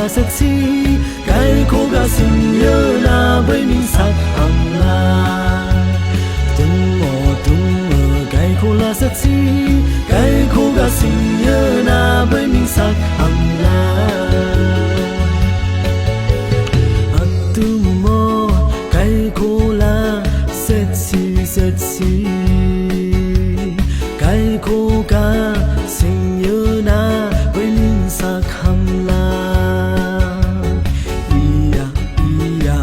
la set si cái khô ga sinh nhớ na với mình sắc hầm la tung mò tung mơ cái khô la set si cái khô ga sinh nhớ na với mình sắc hầm la tung mò cái khô la set si set si cái khô ga sinh nhớ na với mình sắc hầm la iya iya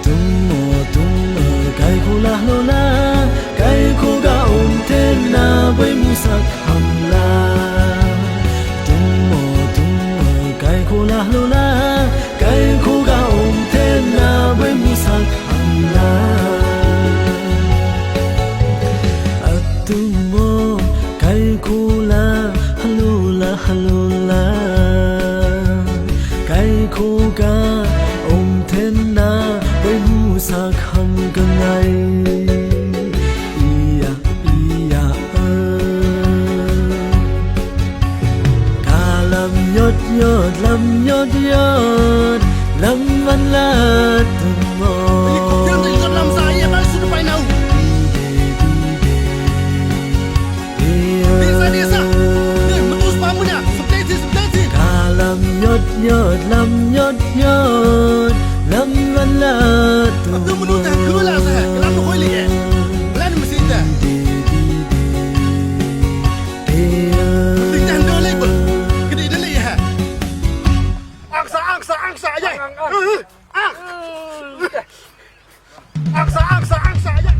tung mò tung mơ cái khô la lô la cái khô ga ôm thêm na với mu sắc hầm la tung mò tung mơ cái khô la lô la cái khô ga ôm thêm na với mu sắc hầm la tung mò cái khô la lô la lô la cái khô ga ôm thêm na với mu sắc hầm gần ngày iya iya cả lam nhót nhót lam nhót nhót lam văn la tung mò Helicopter lam sa ye ba su pai nau. Desa desa. Ni metus pamunya. Sepleti sepleti. Cả lam nhót nhót lam nhót nhót lam văn la tung Tu menu ta kula sa. Kelam no khoi le. Plan mesin ta. Ting tan do le bol. Gede de le ha. Angsa angsa angsa ye. Ang. Angsa angsa angsa ye.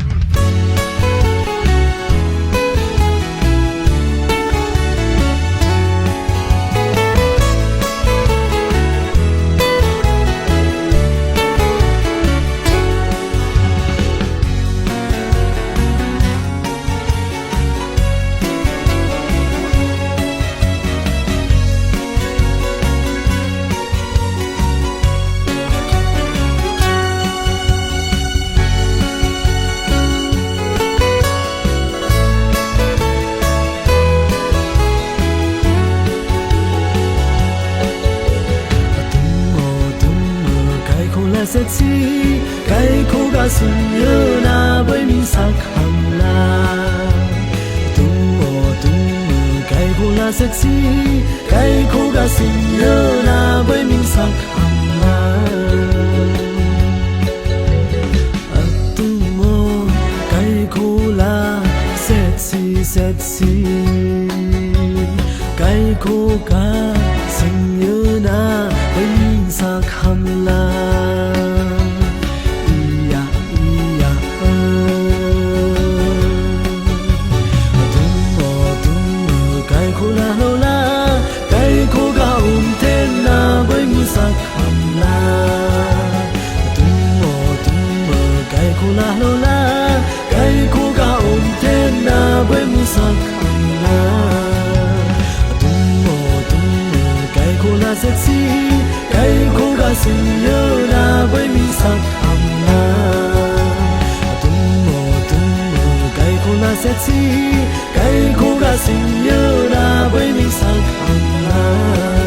Tung mò tung mơ cái khô la set si cái khô ga sinh nhớ na với mình sắc hầm la tung mò tung mơ cái khô la set si cái khô ga sinh nhớ na với mình sắc hầm la tung mò cái khô la set si set si cái khô ga sinh nhớ na với mình sắc hầm la iya iya tung mò tung mơ cái khô la lô la cái khô ga ôm thêm na với mu sắc hầm la tung mò tung mơ cái khô la lô la cái khô ga ôm thêm na với mu sắc hầm la tung mò tung mơ cái khô la set si cái khô ga sinh nhớ na với mình sắc hầm la tung mò tung mơ cái khô la set si cái khô ga sinh nhớ na với mình sắc hầm la.